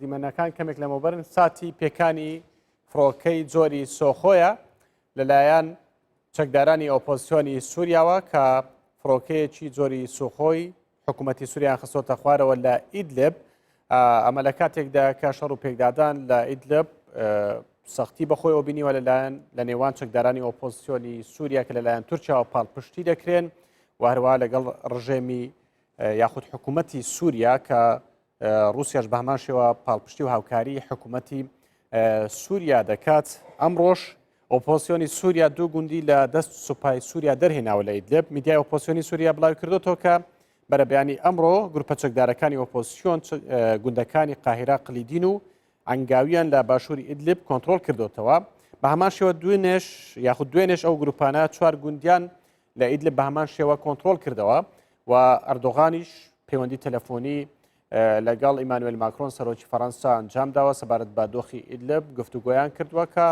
دیمەنەکان کەمێک لەمەوبەرن ساتی پێکانی فڕۆکەی جۆری سۆخۆیە لەلایەن چەکدارانی ئۆپۆزسیۆنی سووریاوە کە فڕۆکەیەکی جۆری سوخۆی حکوومەتی سووریان خستۆتە خوارەوە لە ئیدلب ئەمە لە کاتێکدا کە شەڕ و پێکدادان لە ئیدلب سەختی بەخۆیەوە بینیوە لەلایەن لە نێوان چەکدارانی ئۆپۆزسیۆنی سووریا کە لەلایەن تورکیاوە پاڵپشتی دەکرێن و هەروە لەگەڵ ڕژێمی یاخود حکوومەتی سووریا کە ڕووسیاش بە هەمان شێوە پاڵپشتی و هاوکاری حکوومەتی سووریا دەکات. ئەمڕۆش ئۆپۆزسیۆنی سووریا دوو گوندی لە دەست سوپای سووریا دەرهێناوە لە ئیدلب. میدیای ئۆپۆزسیۆنی سووریا بڵاوی کردوتەوە کە بەرەبەیانی ئەمڕۆ گروپە چەکدارەکانی ئۆپۆزسیۆن گوندەکانی قاهیرا قلیدین و عەنگاویان لە باشووری ئیدلب کۆنترۆڵ کردوتەوە. بە هەمان شێوە دوێنێش یاخود دوێنێش ئەو گروپانە چوار گوندیان لە ئیدلب بە هەمان شێوە کۆنترۆڵ کردەوە و ئەردۆغانیش پەیوەندی تەلەفۆنی لەگەڵ ئیمانوێل ماکرۆن سەرۆکی فەەنسا ئەنجام داوە سەبارەت بە دۆخی ئیدلب گفتوگۆیان کردووە کە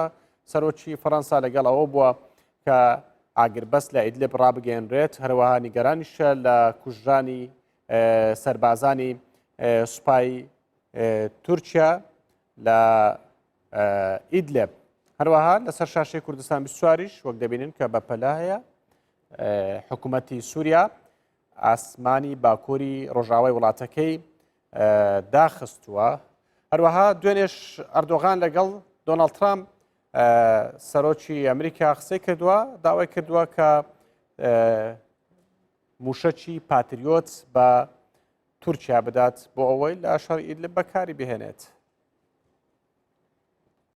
سەرۆکی فەەنسا لەگەڵ ئەوە بووە کە ئاگربەست لە ئیدلب ڕابگەێنرێت هەروەها نیگەرانیشە لە کوژرانی سەربازانی سوپای تورکیا لە ئیدلب. هەروەها لەسەر شاشەی کوردستان 24یش وەک دەبینن کە بە پەلە هەیە حکوومەتی سووریا ئاسمانی باکووری ڕۆژاوای وڵاتەکەی داخستووە. هەروەها دوێنێش ئەردۆغان لەگەڵ دۆناڵد ترامپ سەرۆکی ئەمریکا قسەی کردووە داوای کردووە کە موشەکی پاتریۆت بە تورکیا بدات بۆ ئەوەی لە شەڕی ئیدلب بەکاری بهێنێت.